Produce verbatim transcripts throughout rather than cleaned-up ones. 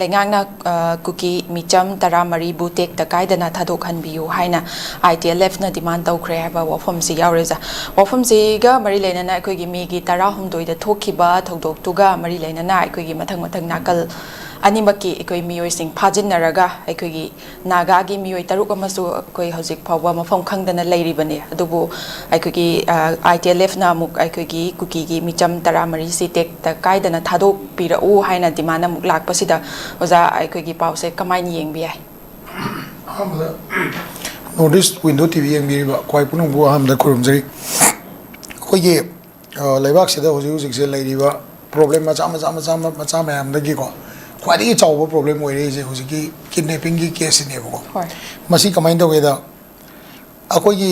ꯂꯩꯉꯥꯛꯅ ꯑ, ꯀꯨꯀꯤ ꯃꯤꯆꯝ ꯇꯔꯥꯃꯔꯤꯕꯨ ꯇꯦꯛꯇ ꯀꯥꯏꯗꯅ ꯊꯥꯗꯣꯛꯍꯟꯕꯤꯌꯨ ꯍꯥꯏꯅ ꯑꯥꯏ ꯇꯤ ꯑꯦꯜ ꯑꯦꯐꯅ ꯗꯤꯃꯥꯟ ꯇꯧꯈ꯭ꯔꯦ ꯍꯥꯏꯕ ꯋꯥꯐꯝꯁꯤ ꯌꯥꯎꯔꯦ ꯑꯣꯖꯥ꯫ ꯋꯥꯐꯝꯁꯤꯒ ꯃꯔꯤ ꯂꯩꯅꯅ ꯑꯩꯈꯣꯏꯒꯤ ꯃꯦꯒꯤ ꯇꯔꯥꯍꯨꯝꯗꯣꯏꯗ ꯊꯣꯛꯈꯤꯕ ꯊꯧꯗꯣꯛꯇꯨꯒ ꯃꯔꯤ ꯂꯩꯅꯅ ꯑꯩꯈꯣꯏꯒꯤ ꯃꯊꯪ ꯃꯊꯪ ꯅꯥꯀꯜ ꯑꯅꯤꯃꯛꯀꯤ ꯑꯩꯈꯣꯏ ꯃꯤꯑꯣꯏꯁꯤꯡ ꯐꯥꯖꯤꯟꯅꯔꯒ ꯑꯩꯈꯣꯏꯒꯤ ꯅꯥꯒꯥꯒꯤ ꯃꯤꯑꯣꯏ ꯇꯔꯨꯛ ꯑꯃꯁꯨ ꯑꯩꯈꯣꯏ ꯍꯧꯖꯤꯛ ꯐꯥꯎꯕ ꯃꯐꯝ ꯈꯪꯗꯅ ꯂꯩꯔꯤꯕꯅꯤ꯫ ꯑꯗꯨꯕꯨ ꯑꯩꯈꯣꯏꯒꯤ ꯑꯥꯏ ꯇꯤ ꯑꯦꯜ ꯑꯦꯐꯅ ꯑꯃꯨꯛ ꯑꯩꯈꯣꯏꯒꯤ ꯀꯨꯀꯤꯒꯤ ꯃꯤꯆꯝ ꯇꯔꯥꯃꯔꯤꯁꯤ ꯇꯦꯛꯇ ꯀꯥꯏꯗꯅ ꯊꯥꯗꯣꯛꯄꯤꯔꯛꯎ ꯍꯥꯏꯅ ꯗꯤꯃꯥꯟ ꯑꯃꯨꯛ ꯂꯥꯛꯄꯁꯤꯗ ꯑꯣꯖꯥ ꯑꯩꯈꯣꯏꯒꯤ ꯄꯥꯎꯁꯦ ꯀꯃꯥꯏꯅ ꯌꯦꯡꯕ ꯌꯥꯏ? ꯑꯍꯥꯟꯕꯗ north east window T V ꯌꯦꯡꯕꯤꯔꯤꯕ ꯈ꯭ꯋꯥꯏ ꯄꯨꯝꯅꯃꯛꯄꯨ ꯑꯍꯥꯟꯕꯗ ꯈꯨꯔꯨꯝꯖꯔꯤ꯫ ꯑꯩꯈꯣꯏꯒꯤ ꯑ, ꯂꯩꯕꯥꯛꯁꯤꯗ ꯍꯧꯖꯤꯛ ꯍꯧꯖꯤꯛꯁꯦ ꯂꯩꯔꯤꯕ ꯄ꯭ꯔꯣꯕ꯭ꯂꯦꯝ ꯃꯆꯥ ꯃꯆꯥ ꯃꯆꯥ ꯃꯆꯥ ꯃꯌꯥꯝꯗꯒꯤꯀꯣ ꯈ꯭ꯋꯥꯏꯗꯒꯤ ꯆꯥꯎꯕ ꯄ꯭ꯔꯣꯕ꯭ꯂꯦꯝ ꯑꯣꯏꯔꯛꯏꯁꯦ ꯍꯧꯖꯤꯛꯀꯤ ꯀꯤꯗꯅꯦꯄꯤꯡꯒꯤ ꯀꯦꯁꯁꯤꯅꯦꯕꯀꯣ꯫ ꯍꯣꯏ꯫ ꯃꯁꯤ ꯀꯃꯥꯏꯅ ꯇꯧꯒꯦꯗ, ꯑꯩꯈꯣꯏꯒꯤ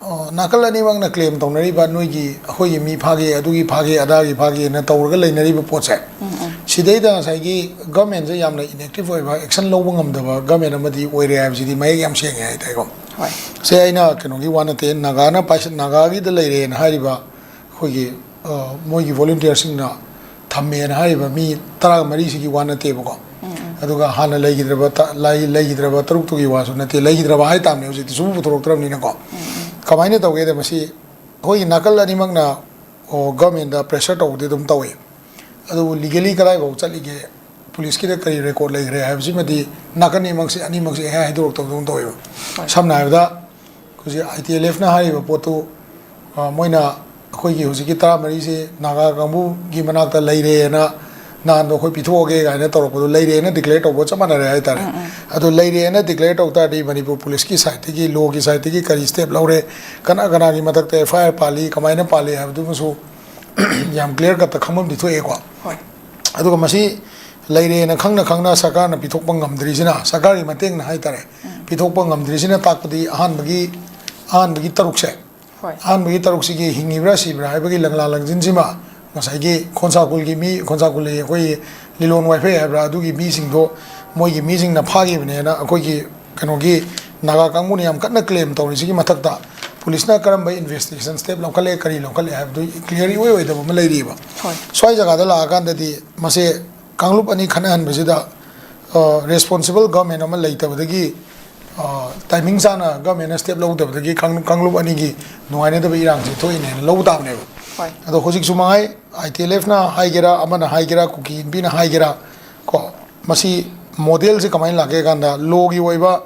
ꯑ, ꯅꯥꯀꯜ ꯑꯅꯤꯃꯛꯅ ꯀ꯭ꯂꯦꯝ ꯇꯧꯅꯔꯤꯕ ꯅꯣꯏꯒꯤ ꯑꯩꯈꯣꯏꯒꯤ ꯃꯤ ꯐꯥꯒꯦ, ꯑꯗꯨꯒꯤ ꯐꯥꯒꯦ, ꯑꯗꯥꯒꯤ ꯐꯥꯒꯦꯅ ꯇꯧꯔꯒ ꯂꯩꯅꯔꯤꯕ ꯄꯣꯠꯁꯦ, ꯁꯤꯗꯩꯗ ꯉꯁꯥꯏꯒꯤ ꯒꯃꯦꯟꯁꯦ ꯌꯥꯝꯅ ꯏꯟꯑꯦꯛꯇꯤꯚ ꯑꯣꯏꯕ, ꯑꯦꯛꯁꯟ ꯂꯧꯕ ꯉꯝꯗꯕ ꯒꯃꯦꯟ ꯑꯃꯗꯤ ꯑꯣꯏꯔꯦ ꯍꯥꯏꯕꯁꯤꯗꯤ ꯃꯌꯦꯛ ꯌꯥꯝ ꯁꯦꯡꯉꯦ ꯍꯥꯏꯇꯥꯔꯦꯀꯣ꯫ ꯍꯣꯏ꯫ ꯁꯦ ꯑꯩꯅ ꯀꯩꯅꯣꯒꯤ ꯋꯥ ꯅꯠꯇꯦ, ꯅꯥꯒꯥꯅ ꯄꯥꯏꯁ-, ꯅꯥꯒꯥꯒꯤꯗ ꯂꯩꯔꯦꯅ ꯍꯥꯏꯔꯤꯕ ꯑꯩꯈꯣꯏꯒꯤ, ꯑ, ꯃꯣꯏꯒꯤ ꯚꯣꯂꯨꯟꯇꯤꯌꯔꯁꯤꯡꯅ ꯊꯝꯃꯦꯅ ꯍꯥꯏꯔꯤꯕ ꯃꯤ ꯇꯔꯥꯃꯔꯤꯁꯤꯒꯤ ꯋꯥ ꯅꯠꯇꯦꯕꯀꯣ꯫ ꯑꯗꯨꯒ ꯍꯥꯟꯅ ꯂꯩꯈꯤꯗ꯭ꯔꯕ ꯇ-, ꯂꯩ-, ꯂꯩꯈꯤꯗ꯭ꯔꯕ ꯇꯔꯨꯛꯇꯨꯒꯤ ꯋꯥꯁꯨ ꯅꯠꯇꯦ, ꯂꯩꯈꯤꯗ꯭ꯔꯕ ꯍꯥꯏ ꯇꯥꯕꯅꯦ, ꯍꯧꯖꯤꯛꯇꯤ ꯁꯨꯝ ꯄꯨꯊꯣꯔꯛꯇ꯭ꯔꯕꯅꯤꯅꯀꯣ꯫ ꯀꯃꯥꯏꯅ ꯇꯧꯒꯦꯗ, ꯃꯁꯤ ꯑꯩꯈꯣꯏꯒꯤ ꯅꯥꯀꯜ ꯑꯅꯤꯃꯛꯅ, ꯑꯣ, ꯒꯃꯦꯟꯗ ꯄ꯭ꯔꯦꯁꯔ ꯇꯧꯕꯗꯤ ꯑꯗꯨꯝ ꯇꯧꯏ, ꯑꯗꯨꯕꯨ ꯂꯤꯒꯦꯂꯤ ꯀꯗꯥꯏꯐꯥꯎ ꯆꯠꯂꯤꯒꯦ, ꯄꯨꯂꯤꯁꯀꯤꯗ ꯀꯔꯤ ꯔꯦꯀꯣꯔꯠ ꯂꯩꯈ꯭ꯔꯦ ꯍꯥꯏꯕꯁꯤꯃꯗꯤ ꯅꯥꯀꯜ ꯑꯅꯤꯃꯛꯁꯦ, ꯑꯅꯤꯃꯛꯁꯦ ꯍꯦꯛ ꯍꯥꯏꯗꯣꯔꯛꯇꯕꯗꯧꯅ ꯇꯧꯋꯦꯕ꯫ ꯁꯝꯅ ꯍꯥꯏꯔꯕꯗ ꯍꯧꯖꯤꯛ ꯑꯥꯏ ꯇꯤ ꯑꯦꯜ ꯑꯦꯐꯅ ꯍꯥꯏꯔꯤꯕ ꯄꯣꯠꯇꯨ, ꯑ, ꯃꯣꯏꯅ ꯑꯩꯈꯣꯏꯒꯤ ꯍꯧꯖꯤꯛꯀꯤ ꯇꯔꯥꯃꯔꯤꯁꯤ ꯅꯥꯒꯥ ꯀꯥꯡꯕꯨꯒꯤ ꯃꯅꯥꯛꯇ ꯂꯩꯔꯦꯅ ꯅꯍꯥꯟꯗꯣ ꯑꯩꯈꯣꯏ ꯄꯤꯊꯣꯛꯑꯒꯦ ꯀꯥꯏꯅ ꯇꯧꯔꯛꯄꯗꯣ, ꯂꯩꯔꯦꯅ ꯗꯤꯀ꯭ꯂꯦꯌꯔ ꯇꯧꯕ ꯆꯞ ꯃꯥꯟꯅꯔꯦ ꯍꯥꯏꯇꯥꯔꯦ꯫ ꯑꯗꯣ ꯂꯩꯔꯦꯅ ꯗꯤꯀ꯭ꯂꯦꯌꯔ ꯇꯧ ꯇꯥꯔꯗꯤ ꯃꯅꯤꯄꯨꯔ ꯄꯨꯂꯤꯁꯀꯤ ꯁꯥꯏꯠꯇꯒꯤ, ꯂꯣꯒꯤ ꯁꯥꯏꯠꯇꯒꯤ ꯀꯔꯤ ꯁ꯭ꯇꯦꯞ ꯂꯧꯔꯦ, ꯀꯅꯥ ꯀꯅꯥꯒꯤ ꯃꯊꯛꯇ ꯑꯦꯐ ꯑꯥꯏ ꯑꯥꯔ ꯄꯥꯜꯂꯤ, ꯀꯃꯥꯏꯅ ꯄꯥꯜꯂꯤ ꯍꯥꯏꯕꯗꯨꯃꯁꯨ ꯌꯥꯝ ꯀ꯭ꯂꯤꯌꯥꯔ ꯀꯠꯇ ꯈꯪꯐꯝꯗꯤ ꯊꯣꯛꯑꯦꯀꯣ꯫ ꯍꯣꯏ꯫ ꯑꯗꯨꯒ ꯃꯁꯤ ꯂꯩꯔꯦꯅ ꯈꯪꯅ ꯈꯪꯅ ꯁꯔꯀꯥꯔꯅ ꯄꯤꯊꯣꯛꯄ ꯉꯝꯗ꯭ꯔꯤꯁꯤꯅ, ꯁꯔꯀꯥꯔꯒꯤ ꯃꯇꯦꯡꯅ ꯍꯥꯏꯇꯥꯔꯦ, ꯄꯤꯊꯣꯛꯄ ꯉꯝꯗ꯭ꯔꯤꯁꯤꯅ ꯇꯥꯛꯄꯗꯤ ꯑꯍꯥꯟꯕꯒꯤ, ꯑꯍꯥꯟꯕꯒꯤ ꯇꯔꯨꯛꯁꯦ, ꯍꯣꯏ꯫ ꯑꯍꯥꯟꯕꯒꯤ ꯇꯔꯨꯛꯁꯤꯒꯤ ꯍꯤꯡꯉꯤꯕ꯭ꯔꯥ ꯁꯤꯕ꯭ꯔꯥ ꯍꯥꯏꯕꯒꯤ ꯂꯪꯂꯥ ꯂꯪꯖꯤꯟꯁꯤꯃ ꯉꯁꯥꯏꯒꯤ ꯈꯣꯟꯁꯥꯈꯨꯜꯒꯤ ꯃꯤ, ꯈꯣꯟꯁꯥꯈꯨꯜ ꯑꯩꯈꯣꯏꯒꯤ ꯂꯤꯂꯣꯡ ꯋꯥꯏꯐꯩ ꯍꯥꯏꯕ꯭ꯔꯥ, ꯑꯗꯨꯒꯤ ꯃꯤꯁꯤꯡꯗꯣ, ꯃꯣꯏꯒꯤ ꯃꯤꯁꯤꯡꯅ ꯐꯥꯈꯤꯕꯅꯦꯅ ꯑꯩꯈꯣꯏꯒꯤ ꯀꯩꯅꯣꯒꯤ ꯅꯥꯒꯥ ꯀꯥꯡꯕꯨꯅ ꯌꯥꯝ ꯀꯟꯅ ꯀ꯭ꯂꯦꯝ ꯇꯧꯔꯤꯁꯤꯒꯤ ꯃꯊꯛꯇ ꯄꯨꯂꯤꯁꯅ ꯀꯔꯝꯕ ꯏꯟꯚꯦꯁꯇꯤꯒꯦꯁꯟ ꯁ꯭ꯇꯦꯞ ꯂꯧꯈꯠꯂꯦ, ꯀꯔꯤ ꯂꯧꯈꯠꯂꯦ ꯍꯥꯏꯕꯗꯨ ꯀ꯭ꯂꯤꯌꯥꯔ ꯏꯑꯣꯏ ꯑꯣꯏꯗꯕ ꯑꯃ ꯂꯩꯔꯤꯕ꯫ ꯍꯣꯏ꯫ ꯁ꯭ꯋꯥꯏ ꯖꯒꯥꯗ ꯂꯥꯛꯑꯀꯥꯟꯗꯗꯤ ꯃꯁꯦ ꯀꯥꯡꯂꯨꯞ ꯑꯅꯤ ꯈꯠꯅꯍꯟꯕꯁꯤꯗ ꯔꯦꯁꯄꯣꯟꯁꯤꯕꯜ ꯒꯚꯔꯟꯃꯦꯟ ꯑꯃ ꯂꯩꯇꯕꯗꯒꯤ, ꯇꯥꯏꯃꯤꯡ ꯆꯥꯅ ꯒꯚꯔꯟꯃꯦꯟꯅ ꯁ꯭ꯇꯦꯞ ꯂꯧꯗꯕꯗꯒꯤ ꯀꯥꯡꯂꯨꯞ ꯑꯅꯤꯒꯤ ꯅꯨꯡꯉꯥꯏꯅꯗꯕ ꯏꯔꯥꯡꯁꯤ ꯊꯣꯛꯏꯅꯦꯅ ꯂꯧꯕ ꯇꯥꯕꯅꯦꯕ꯫ ꯍꯣꯏ꯫ ꯑꯗꯣ ꯍꯧꯖꯤꯛꯁꯨ ꯃꯉꯥꯏ, ꯑꯥꯏ ꯇꯤ ꯑꯦꯜ ꯑꯦꯐꯅ ꯍꯥꯏꯒꯦꯔꯥ, ꯑꯃꯅ ꯍꯥꯏꯒꯦꯔꯥ, ꯀꯨꯀꯤ ꯏꯟꯄꯤꯅ ꯍꯥꯏꯒꯦꯔꯥ, ꯀꯣ, ꯃꯁꯤ ꯃꯣꯗꯦꯜꯁꯤ ꯀꯃꯥꯏꯅ ꯂꯥꯛꯀꯦ ꯀꯥꯟꯗ, ꯂꯣꯒꯤ ꯑꯣꯏꯕ,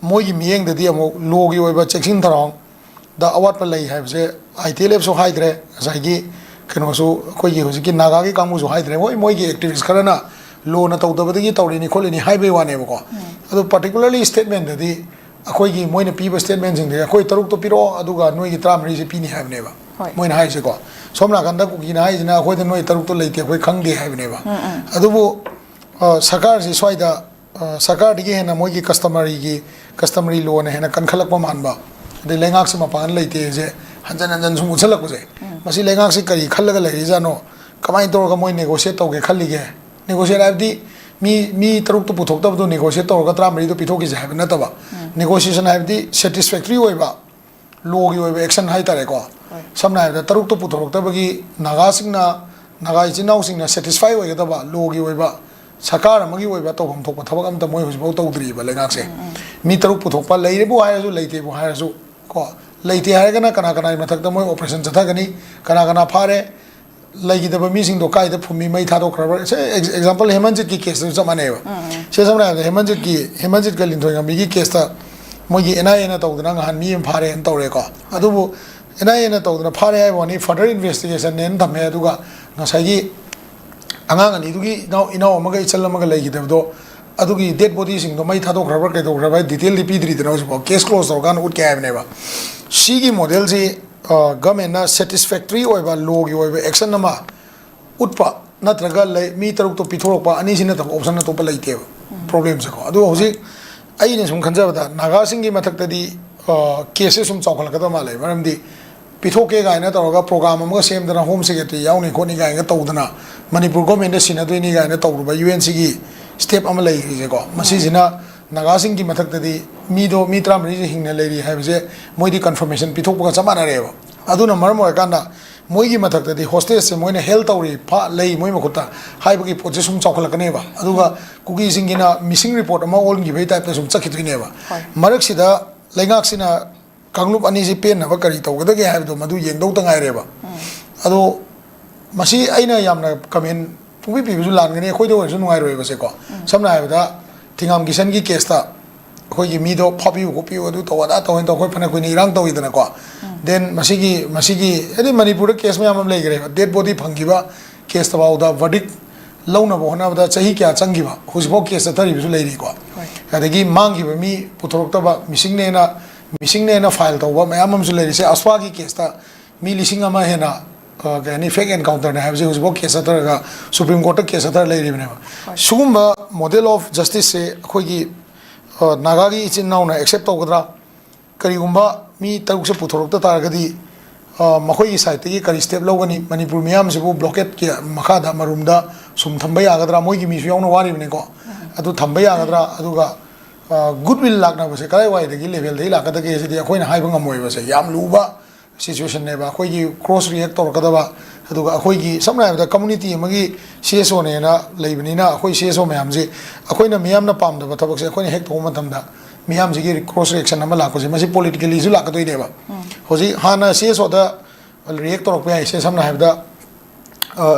ꯃꯣꯏꯒꯤ ꯃꯤꯠꯌꯦꯡꯗꯗꯤ ꯑꯃꯨꯛ ꯂꯣꯒꯤ ꯑꯣꯏꯕ ꯆꯦꯛꯁꯤꯟ ꯊꯧꯔꯥꯡꯗ ꯑꯋꯥꯠꯄ ꯂꯩ ꯍꯥꯏꯕꯁꯦ ꯑꯥꯏ ꯇꯤ ꯑꯦꯜ ꯑꯦꯐꯁꯨ ꯍꯥꯏꯗ꯭ꯔꯦ, ꯉꯁꯥꯏꯒꯤ ꯀꯩꯅꯣꯁꯨ, ꯑꯩꯈꯣꯏꯒꯤ ꯍꯧꯖꯤꯛꯀꯤ ꯅꯥꯒꯥꯒꯤ ꯀꯥꯡꯕꯨꯁꯨ ꯍꯥꯏꯗ꯭ꯔꯦ꯫ ꯍꯣꯏ, ꯃꯣꯏꯒꯤ ꯑꯦꯛꯇꯤꯚꯤꯁ ꯈꯔꯅ ꯂꯣꯅ ꯇꯧꯗꯕꯗꯒꯤ ꯇꯧꯔꯤꯅꯤ ꯈꯣꯠꯂꯤꯅꯤ ꯍꯥꯏꯕꯩ ꯋꯥꯅꯦꯕꯀꯣ꯫ ꯑꯗꯣ ꯄꯥꯔꯇꯤꯀꯨꯂꯔꯂꯤ ꯁ꯭ꯇꯦꯠꯃꯦꯟꯗꯗꯤ ꯑꯩꯈꯣꯏꯒꯤ ꯃꯣꯏꯅ ꯄꯤꯕ ꯁ꯭ꯇꯦꯠꯃꯦꯟꯁꯤꯡꯗꯗꯤ ꯑꯩꯈꯣꯏ ꯇꯔꯨꯛꯇꯣ ꯄꯤꯔꯛꯑꯣ, ꯑꯗꯨꯒ ꯅꯣꯏꯒꯤ ꯇꯔꯥꯃꯔꯤꯁꯦ ꯄꯤꯅꯤ ꯍꯥꯏꯕꯅꯦꯕ꯫ ꯍꯣꯏ꯫ ꯃꯣꯏꯅ ꯍꯥꯏꯔꯤꯁꯦꯀꯣ꯫ ꯁꯣꯝ ꯅꯥꯀꯟꯗ ꯀꯨꯀꯤꯅ ꯍꯥꯏꯁꯤꯅ ꯑꯩꯈꯣꯏꯗ ꯅꯣꯏ ꯇꯔꯨꯛꯇꯣ ꯂꯩꯇꯦ, ꯑꯩꯈꯣꯏ ꯈꯪꯗꯦ ꯍꯥꯏꯕꯅꯦꯕ꯫ ꯑꯗꯨꯕꯨ, ꯑ, ꯁꯔꯀꯥꯔꯁꯤ ꯁ꯭ꯋꯥꯏꯗ, ꯑ, ꯁꯔꯀꯥꯔꯗꯒꯤ ꯍꯦꯟꯅ ꯃꯣꯏꯒꯤ ꯀꯁꯇꯃꯔꯤꯒꯤ, ꯀꯁꯇꯃꯔꯤ ꯂꯣꯅ ꯍꯦꯟꯅ ꯀꯟꯈꯠꯂꯛꯄ ꯃꯥꯟꯕ, ꯑꯗꯩ ꯂꯩꯉꯥꯛꯁꯤ ꯃꯄꯥꯟꯗ ꯂꯩꯇꯦꯁꯦ ꯍꯟꯖꯟ ꯍꯟꯖꯟ ꯁꯨꯝ ꯎꯠꯁꯜꯂꯛꯄꯁꯦ, ꯃꯁꯤ ꯂꯩꯉꯥꯛꯁꯤ ꯀꯔꯤ ꯈꯜꯂꯒ ꯂꯩꯔꯤꯖꯥꯠꯅꯣ? ꯀꯃꯥꯏꯅ ꯇꯧꯔꯒ ꯃꯣꯏ ꯅꯦꯒꯣꯁꯤꯌꯦꯠ ꯇꯧꯒꯦ ꯈꯜꯂꯤꯒꯦ? ꯅꯦꯒꯣꯁꯤꯌꯦꯠ ꯍꯥꯏꯕꯗꯤ ꯃꯤ, ꯃꯤ ꯇꯔꯨꯛꯇꯣ ꯄꯨꯊꯣꯛꯇꯕꯗꯣ ꯅꯦꯒꯣꯁꯤꯌꯦꯠ ꯇꯧꯔꯒ ꯇꯔꯥꯃꯔꯤꯗꯣ ꯄꯤꯊꯣꯛꯈꯤꯁꯦ ꯍꯥꯏꯕ ꯅꯠꯇꯕ, ꯅꯦꯒꯣꯁꯤꯌꯦꯁꯟ ꯍꯥꯏꯕꯗꯤ ꯁꯦꯇꯤꯁꯐꯦꯛꯇꯔꯤ ꯑꯣꯏꯕ ꯂꯣꯒꯤ ꯑꯣꯏꯕ ꯑꯦꯛꯁꯟ ꯍꯥꯏꯇꯥꯔꯦꯀꯣ꯫ ꯍꯣꯏ꯫ ꯁꯝꯅ ꯍꯥꯏꯔꯕꯗ, ꯇꯔꯨꯛꯇꯣ ꯄꯨꯊꯣꯔꯛꯇꯕꯒꯤ ꯅꯥꯒꯥꯁꯤꯡꯅ, ꯅꯥꯒꯥ ꯏꯆꯤꯟ ꯏꯅꯥꯎꯁꯤꯡꯅ ꯁꯦꯇꯤꯁꯐꯥꯏ ꯑꯣꯏꯒꯗꯕ ꯂꯣꯒꯤ ꯑꯣꯏꯕ, ꯁꯔꯀꯥꯔ ꯑꯃꯒꯤ ꯑꯣꯏꯕ ꯇꯧꯐꯝ ꯊꯣꯛꯄ ꯊꯕꯛ ꯑꯝꯇ ꯃꯣꯏ ꯍꯧꯖꯤꯛꯐꯥꯎ ꯇꯧꯗ꯭ꯔꯤꯕ ꯂꯩꯉꯥꯛꯁꯦ꯫ ꯃꯤ ꯇꯔꯨꯛ ꯄꯨꯊꯣꯛꯄ ꯂꯩꯔꯦꯕꯨ ꯍꯥꯏꯔꯁꯨ, ꯂꯩꯇꯦꯕꯨ ꯍꯥꯏꯔꯁꯨ ꯀꯣ, ꯂꯩꯇꯦ ꯍꯥꯏꯔꯒꯅ ꯀꯅꯥ ꯀꯅꯥꯒꯤ ꯃꯊꯛꯇ ꯃꯣꯏ ꯑꯣꯄꯔꯦꯁꯟ ꯆꯠꯊꯒꯅꯤ, ꯀꯅꯥ ꯀꯅꯥ ꯐꯥꯔꯦ, ꯂꯩꯈꯤꯗꯕ ꯃꯤꯁꯤꯡꯗꯣ ꯀꯥꯏꯗ ꯐꯨꯝꯃꯤ, ꯃꯩ ꯊꯥꯗꯣꯛꯈ꯭ꯔꯕ꯭ꯔꯥ? ꯁꯦ, ꯑꯦꯛ-, ꯑꯦꯛꯖꯥꯝꯄꯜ ꯍꯦꯃꯟꯖꯤꯠꯀꯤ ꯀꯦꯁꯇꯁꯨ ꯆꯞ ꯃꯥꯟꯅꯩꯑꯕ꯫ ꯁꯦ, ꯁꯝꯅ ꯍꯥꯏꯔꯕꯗ, ꯍꯦꯃꯟꯖꯤꯠꯀꯤ, ꯍꯦꯃꯟꯖꯤꯠꯀ ꯂꯤꯟꯊꯣꯏꯉꯝꯕꯤꯒꯤ ꯀꯦꯁꯇ ꯃꯣꯏꯒꯤ ꯑꯦꯟ ꯑꯥꯏ ꯑꯦꯅ ꯇꯧꯗꯅ ꯉꯍꯥꯟ ꯃꯤ ꯑꯃ ꯐꯥꯔꯦꯅ ꯇꯧꯔꯦꯀꯣ꯫ ꯑꯗꯨꯕꯨ ꯑꯦꯟ ꯑꯥꯏ ꯑꯦꯅ ꯇꯧꯗꯅ ꯐꯥꯔꯦ ꯍꯥꯏꯕ ꯋꯥꯅꯤ, ꯐꯔꯗꯔ ꯏꯟꯚꯦꯁꯇꯤꯒꯦꯁꯟꯅꯦꯅ ꯊꯝꯃꯦ, ꯑꯗꯨꯒ ꯉꯁꯥꯏꯒꯤ ꯑꯉꯥꯡ ꯑꯅꯤꯗꯨꯒꯤ ꯏꯅꯥꯎ, ꯏꯅꯥꯎ ꯑꯃꯒ ꯏꯆꯜ ꯑꯃꯒ ꯂꯩꯈꯤꯗꯕꯗꯣ, ꯑꯗꯨꯒꯤ ꯗꯦꯗ ꯕꯣꯗꯤꯁꯤꯡꯗꯣ ꯃꯩ ꯊꯥꯗꯣꯛꯈ꯭ꯔꯕ꯭ꯔꯥ ꯀꯩꯗꯧꯈ꯭ꯔꯕ꯭ꯔꯥ ꯗꯤꯇꯦꯜꯗꯤ ꯄꯤꯗ꯭ꯔꯤꯗꯅ ꯍꯧꯖꯤꯛꯐꯥꯎ꯫ ꯀꯦꯁ ꯀ꯭ꯂꯣꯖ ꯇꯧꯔꯀꯥꯟꯗ ꯎꯠꯀꯦ ꯍꯥꯏꯕꯅꯦꯕ꯫ ꯁꯤꯒꯤ ꯃꯣꯗꯦꯜꯁꯤ, ꯑ, ꯒꯚꯔꯟꯃꯦꯟꯅ ꯁꯦꯇꯤꯁꯐꯦꯛꯇꯔꯤ ꯑꯣꯏꯕ ꯂꯣꯒꯤ ꯑꯣꯏꯕ ꯑꯦꯛꯁꯟ ꯑꯃ ꯎꯠꯄ ꯅꯠꯇ꯭ꯔꯒ ꯂꯩ, ꯃꯤ ꯇꯔꯨꯛꯇꯣ ꯄꯤꯊꯣꯔꯛꯄ, ꯑꯅꯤꯁꯤ ꯅꯠꯇꯕ ꯑꯣꯞꯁꯟ ꯑꯇꯣꯞꯄ ꯂꯩꯇꯦꯕ꯫ ꯄ꯭ꯔꯣꯕ꯭ꯂꯦꯝꯁꯦꯀꯣ꯫ ꯑꯗꯨ ꯍꯧꯖꯤꯛ ꯑꯩꯅ ꯁꯨꯝ ꯈꯟꯖꯕꯗ ꯅꯥꯒꯥꯁꯤꯡꯒꯤ ꯃꯊꯛꯇꯗꯤ, ꯑ, ꯀꯦꯁꯁꯦ ꯁꯨꯝ ꯆꯥꯎꯈꯠꯂꯛꯀꯗꯕ ꯃꯥꯜꯂꯦ꯫ ꯃꯔꯝꯗꯤ ꯄꯤꯊꯣꯛꯀꯦ ꯀꯥꯏꯅ ꯇꯧꯔꯒ ꯄ꯭ꯔꯣꯒ꯭ꯔꯥꯝ ꯑꯃꯒ ꯁꯦꯝꯗꯅ, ꯍꯣꯝ ꯁꯦꯀ꯭ꯔꯦꯇꯔꯤ ꯌꯥꯎꯅꯤ ꯈꯣꯠꯅꯤ ꯀꯥꯏꯅꯒ ꯇꯧꯗꯅ, ꯃꯅꯤꯄꯨꯔ ꯒꯣꯔꯃꯦꯟꯗ ꯁꯤꯟꯅꯗꯣꯏꯅꯤ ꯀꯥꯏꯅ ꯇꯧꯔꯨꯕ ꯌꯨ ꯑꯦꯟ ꯁꯤꯒꯤ ꯁ꯭ꯇꯦꯞ ꯑꯃ ꯂꯩꯔꯤꯁꯦꯀꯣ꯫ ꯃꯁꯤꯁꯤꯅ ꯅꯥꯒꯥꯁꯤꯡꯒꯤ ꯃꯊꯛꯇꯗꯤ ꯃꯤꯗꯣ, ꯃꯤ ꯇꯔꯥꯃꯔꯤꯁꯦ ꯍꯤꯡꯅ ꯂꯩꯔꯤ ꯍꯥꯏꯕꯁꯦ ꯃꯣꯏꯗꯤ ꯀꯟꯐꯔꯃꯦꯁꯟ ꯄꯤꯊꯣꯛꯄꯒ ꯆꯞ ꯃꯥꯟꯅꯔꯦꯕ꯫ ꯑꯗꯨꯅ ꯃꯔꯝ ꯑꯣꯏꯔꯀꯥꯟꯗ ꯃꯣꯏꯒꯤ ꯃꯊꯛꯇꯗꯤ ꯍꯣꯁꯇꯦꯖꯁꯦ ꯃꯣꯏꯅ ꯍꯦꯜ ꯇꯧꯔꯤ, ꯐꯥ ꯂꯩ ꯃꯣꯏ ꯃꯈꯨꯠꯇ ꯍꯥꯏꯕꯒꯤ ꯄꯣꯠꯁꯦ ꯁꯨꯝ ꯆꯥꯎꯈꯠꯂꯛꯀꯅꯦꯕ꯫ ꯑꯗꯨꯒ ꯀꯨꯀꯤꯁꯤꯡꯒꯤꯅ ꯃꯤꯁꯤꯡ ꯔꯤꯄꯣꯔꯠ ꯑꯃ ꯑꯣꯟꯈꯤꯕꯒꯤ ꯇꯥꯏꯞꯇ ꯁꯨꯝ ꯆꯠꯈꯤꯗꯣꯏꯅꯦꯕ꯫ ꯍꯣꯏ꯫ ꯃꯔꯛꯁꯤꯗ ꯂꯩꯉꯥꯛꯁꯤꯅ ꯀꯥꯡꯂꯨꯞ ꯑꯅꯤꯁꯤ ꯄꯦꯟꯅꯕ ꯀꯔꯤ ꯇꯧꯒꯗꯒꯦ ꯍꯥꯏꯕꯗꯣ ꯃꯗꯨ ꯌꯦꯡꯗꯧꯗ ꯉꯥꯏꯔꯦꯕ꯫ ꯑꯗꯣ ꯃꯁꯤ ꯑꯩꯅ ꯌꯥꯝꯅ ꯀꯃꯦꯟ ꯄꯨꯡꯄꯤ ꯄꯤꯕꯁꯨ ꯂꯥꯟꯒꯅꯤ, ꯑꯩꯈꯣꯏꯗ ꯑꯣꯏꯔꯁꯨ ꯅꯨꯡꯉꯥꯏꯔꯣꯏꯕꯁꯦꯀꯣ꯫ ꯁꯝꯅ ꯍꯥꯏꯔꯕꯗ ꯊꯤꯉꯥꯝ ꯀꯤꯁꯟꯒꯤ ꯀꯦꯁꯇ ꯑꯩꯈꯣꯏꯒꯤ ꯃꯤꯗꯣ ꯐꯥꯕꯤꯌꯨ ꯈꯣꯠꯄꯤꯌꯨ ꯑꯗꯨ ꯇꯧ ꯑꯗꯥ ꯇꯧ ꯍꯥꯏꯅ ꯇꯧ ꯑꯩꯈꯣꯏ ꯐꯅ ꯀꯨꯏꯅ ꯏꯔꯥꯡ ꯇꯧꯋꯤꯗꯅꯀꯣ꯫ ꯗꯦꯟ ꯃꯁꯤꯒꯤ ꯃꯁꯤꯒꯤ ꯍꯥꯏꯗꯤ ꯃꯅꯤꯄꯨꯔꯗ ꯀꯦꯁ ꯃꯌꯥꯝ ꯑꯃ ꯂꯩꯈ꯭ꯔꯦꯕ, ꯗꯦꯠ ꯕꯣꯗꯤ ꯐꯪꯈꯤꯕ ꯀꯦꯁꯇ ꯐꯥꯎꯗ ꯚꯔꯗꯤꯛ ꯂꯧꯅꯕ ꯍꯣꯠꯅꯕꯗ ꯆꯍꯤ ꯀꯌꯥ ꯆꯪꯈꯤꯕ, ꯍꯧꯖꯤꯛꯐꯥꯎ ꯀꯦꯁ ꯆꯠꯊꯔꯤꯕꯁꯨ ꯂꯩꯔꯤꯀꯣ꯫ ꯍꯣꯏ꯫ ꯑꯗꯒꯤ ꯃꯥꯡꯈꯤꯕ ꯃꯤ ꯄꯨꯊꯣꯔꯛꯇꯕ, ꯃꯤꯁꯤꯡꯅꯦꯅ ꯃꯤꯁꯤꯡꯅꯦꯅ ꯐꯥꯏꯜ ꯇꯧꯕ ꯃꯌꯥꯝ ꯑꯃꯁꯨ ꯂꯩꯔꯤꯁꯦ꯫ ꯑꯁꯐꯥꯒꯤ ꯀꯦꯁꯇ ꯃꯤ ꯂꯤꯁꯤꯡ ꯑꯃ ꯍꯦꯟꯅ ꯑ, ꯀꯩ ꯍꯥꯏꯅꯤ, ꯐꯦꯛ ꯑꯦꯟꯀꯥꯎꯟꯇꯔꯅꯦ ꯍꯥꯏꯕꯁꯦ ꯍꯧꯖꯤꯛꯐꯥꯎ ꯀꯦꯁ ꯆꯠꯊꯔꯒ ꯁꯨꯄ꯭ꯔꯤꯝ ꯀꯣꯔꯠꯇ ꯀꯦꯁ ꯆꯠꯊꯔ ꯂꯩꯔꯤꯕꯅꯦꯕ꯫ ꯍꯣꯏ꯫ ꯁꯤꯒꯨꯝꯕ ꯃꯣꯗꯦꯜ ꯑꯣꯐ ꯖꯁꯇꯤꯁꯁꯦ ꯑꯩꯈꯣꯏꯒꯤ ꯑ, ꯅꯥꯒꯥꯒꯤ ꯏꯆꯤꯟ ꯏꯅꯥꯎꯅ ꯑꯦꯛꯁꯦꯞ ꯇꯧꯒꯗ꯭ꯔꯥ? ꯀꯔꯤꯒꯨꯝꯕ ꯃꯤ ꯇꯔꯨꯛꯁꯦ ꯄꯨꯊꯣꯔꯛꯇ ꯇꯥꯔꯒꯗꯤ ꯑ, ꯃꯈꯣꯏꯒꯤ ꯁꯥꯏꯠꯇꯒꯤ ꯀꯔꯤ ꯁ꯭ꯇꯦꯞ ꯂꯧꯒꯅꯤ? ꯃꯅꯤꯄꯨꯔ ꯃꯤꯌꯥꯝꯁꯤꯕꯨ ꯕ꯭ꯂꯣꯀꯦꯠꯀꯤ ꯃꯈꯥꯗ ꯃꯔꯨꯝꯗ ꯁꯨꯝ ꯊꯝꯕ ꯌꯥꯒꯗ꯭ꯔꯥ? ꯃꯣꯏꯒꯤ ꯃꯤꯁꯨ ꯌꯥꯎꯅ ꯋꯥꯔꯤꯕꯅꯤꯀꯣ꯫ ꯑꯗꯨ ꯊꯝꯕ ꯌꯥꯒꯗ꯭ꯔꯥ? ꯑꯗꯨꯒ ꯒꯨꯗ ꯋꯤꯜ ꯂꯥꯛꯅꯕꯁꯦ ꯀꯗꯥꯏꯋꯥꯏꯗꯒꯤ ꯂꯦꯚꯦꯜꯗꯒꯤ ꯂꯥꯛꯀꯗꯒꯦ ꯁꯤꯗꯤ ꯑꯩꯈꯣꯏꯅ ꯍꯥꯏꯕ ꯉꯝꯃꯣꯏꯕꯁꯦ꯫ ꯌꯥꯝ ꯂꯨꯕ ꯁꯤꯆꯨꯋꯦꯁꯟꯅꯦꯕ꯫ ꯑꯩꯈꯣꯏꯒꯤ ꯀ꯭ꯔꯣꯁ ꯔꯤꯌꯦꯛ ꯇꯧꯔꯛꯀꯗꯕ, ꯑꯗꯨꯒ ꯑꯩꯈꯣꯏꯒꯤ ꯁꯝꯅ ꯍꯥꯏꯔꯕꯗ ꯀꯝꯃꯨꯅꯤꯇꯤ ꯑꯃꯒꯤ ꯁꯤ ꯑꯦꯁ ꯑꯣꯅꯦꯅ ꯂꯩꯕꯅꯤꯅ ꯑꯩꯈꯣꯏ ꯁꯤ ꯑꯦꯁ ꯑꯣ ꯃꯌꯥꯝꯁꯤ ꯑꯩꯈꯣꯏꯅ ꯃꯤꯌꯥꯝꯅ ꯄꯥꯝꯗꯕ ꯊꯕꯛꯁꯦ ꯑꯩꯈꯣꯏꯅ ꯍꯦꯛ ꯇꯧꯕ ꯃꯇꯝꯗ ꯃꯤꯌꯥꯝꯁꯤꯒꯤ ꯀ꯭ꯔꯣꯁ ꯔꯤꯌꯦꯛꯁꯟ ꯑꯃ ꯂꯥꯛꯄꯁꯦ ꯃꯁꯤ ꯄꯣꯂꯤꯇꯤꯀꯦꯂꯤꯁꯨ ꯂꯥꯛꯀꯗꯣꯏꯅꯦꯕ꯫ ꯍꯧꯖꯤꯛ ꯍꯥꯟꯅ ꯁꯤ ꯑꯦꯁ ꯑꯣꯗ ꯔꯤꯌꯦꯛ ꯇꯧꯔꯛꯄ ꯌꯥꯏꯁꯦ ꯁꯝꯅ ꯍꯥꯏꯔꯕꯗ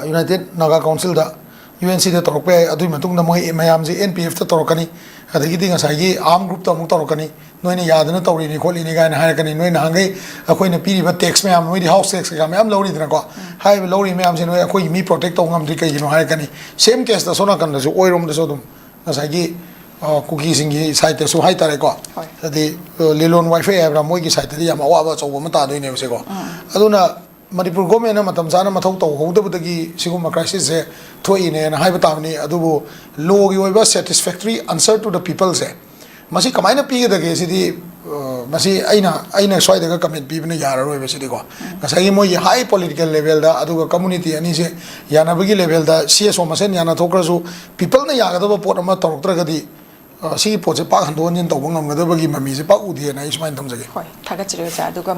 ꯌꯨꯅꯥꯏꯇꯦꯠ ꯅꯥꯒꯥ ꯀꯥꯎꯟꯁꯤꯜꯗ, ꯌꯨ ꯑꯦꯟ ꯁꯤꯗ ꯇꯧꯔꯛꯄ ꯌꯥꯏ꯫ ꯑꯗꯨꯒꯤ ꯃꯇꯨꯡꯗ ꯃꯣꯏ ꯃꯌꯥꯝꯁꯦ ꯑꯦꯟ ꯄꯤ ꯑꯦꯐꯇ ꯇꯧꯔꯛꯀꯅꯤ, ꯑꯗꯒꯤꯗꯤ ꯉꯁꯥꯏꯒꯤ ꯑꯥꯔꯝ ꯒ꯭ꯔꯨꯞꯇ ꯑꯃꯨꯛ ꯇꯧꯔꯛꯀꯅꯤ꯫ ꯅꯣꯏꯅ ꯌꯥꯗꯅ ꯇꯧꯔꯤꯅꯤ ꯈꯣꯠꯂꯤꯅꯤ ꯀꯥꯏꯅ ꯍꯥꯏꯔꯛꯀꯅꯤ꯫ ꯅꯣꯏ ꯅꯍꯥꯟꯈꯩ ꯑꯩꯈꯣꯏꯅ ꯄꯤꯔꯤꯕ ꯇꯦꯛꯁ ꯃꯌꯥꯝ, ꯅꯣꯏꯗꯤ ꯍꯥꯎꯁ ꯇꯦꯛꯁ ꯀꯩꯀꯥ ꯃꯌꯥꯝ ꯂꯧꯔꯤꯗꯅꯀꯣ꯫ ꯍꯥꯏꯔꯤꯕ ꯂꯧꯔꯤꯕ ꯃꯌꯥꯝꯁꯦ ꯅꯣꯏ ꯑꯩꯈꯣꯏꯒꯤ ꯃꯤ ꯄ꯭ꯔꯣꯇꯦꯛ ꯇꯧꯕ ꯉꯝꯗ꯭ꯔꯤ ꯀꯩꯒꯤꯅꯣ ꯍꯥꯏꯔꯛꯀꯅꯤ꯫ ꯁꯦꯝ ꯀꯦꯁꯇ ꯑꯁꯣꯝ ꯅꯥꯀꯟꯗꯁꯨ ꯑꯣꯏꯔꯣꯝꯗꯁꯨ ꯑꯗꯨꯝ ꯉꯁꯥꯏꯒꯤ ꯑ, ꯀꯨꯀꯤꯁꯤꯡꯒꯤ ꯁꯥꯏꯠꯇꯁꯨ ꯍꯥꯏꯇꯥꯔꯦꯀꯣ꯫ ꯍꯣꯏ꯫ ꯍꯥꯏꯗꯤ ꯑ, ꯂꯤꯂꯣꯟ ꯋꯥꯏꯐꯩ ꯍꯥꯏꯕ꯭ꯔꯥ, ꯃꯣꯏꯒꯤ ꯁꯥꯏꯠꯇꯗꯤ ꯌꯥꯝ ꯑꯋꯥꯕ ꯑꯆꯧꯕ ꯑꯃ ꯇꯥꯗꯣꯏꯅꯦꯕ ꯁꯦꯀꯣ꯫ ꯑꯗꯨꯅ ꯃꯅꯤꯄꯨꯔ ꯒꯣꯔꯃꯦꯟꯅ ꯃꯇꯝ ꯆꯥꯅ ꯃꯊꯧ ꯇꯧꯍꯧꯗꯕꯗꯒꯤ ꯁꯤꯒꯨꯝꯕ ꯀ꯭ꯔꯥꯏꯁꯤꯁꯁꯦ ꯊꯣꯛꯏꯅꯦꯅ ꯍꯥꯏꯕ ꯇꯥꯕꯅꯤ꯫ ꯑꯗꯨꯕꯨ ꯂꯣꯒꯤ ꯑꯣꯏꯕ ꯁꯦꯇꯤꯁꯐꯦꯛꯇꯔꯤ ꯑꯟꯁꯔ ꯇꯨ ꯗ ꯄꯤꯄꯜꯁꯦ ꯃꯁꯤ ꯀꯃꯥꯏꯅ ꯄꯤꯒꯗꯒꯦ ꯁꯤꯗꯤ ꯑ, ꯃꯁꯤ ꯑꯩꯅ ꯑꯩꯅ ꯁ꯭ꯋꯥꯏꯗꯒ ꯀꯃꯦꯟ ꯄꯤꯕꯅ ꯌꯥꯔꯔꯣꯏꯕ ꯁꯤꯗꯤꯀꯣ꯫ ꯉꯁꯥꯏꯒꯤ ꯃꯣꯏꯒꯤ ꯍꯥꯏ ꯄꯣꯂꯤꯇꯤꯀꯦꯜ ꯂꯦꯚꯦꯜꯗ ꯑꯗꯨꯒ ꯀꯝꯃꯨꯅꯤꯇꯤ ꯑꯅꯤꯁꯦ ꯌꯥꯅꯕꯒꯤ ꯂꯦꯚꯦꯜꯗ ꯁꯤ ꯑꯦꯁ ꯑꯣ ꯃꯁꯦꯟ ꯌꯥꯅꯊꯣꯛꯈ꯭ꯔꯁꯨ ꯄꯤꯄꯜꯅ ꯌꯥꯒꯗꯕ ꯄꯣꯠ ꯑꯃ ꯇꯧꯔꯛꯇ꯭ꯔꯒꯗꯤ ꯑ, ꯁꯤꯒꯤ ꯄꯣꯠꯁꯦ ꯄꯥꯛ ꯍꯟꯗꯣꯛ ꯍꯟꯖꯤꯟ ꯇꯧꯕ ꯉꯝꯒꯗꯕꯒꯤ ꯃꯃꯤꯁꯦ ꯄꯥꯛ ꯎꯗꯦꯅ ꯑꯩ ꯁꯨꯃꯥꯏꯅ ꯊꯝꯖꯒꯦ꯫ ꯍꯣꯏ, ꯊꯥꯒꯠꯆꯔꯤ ꯑꯣꯖꯥ꯫ ꯑꯗꯨꯒ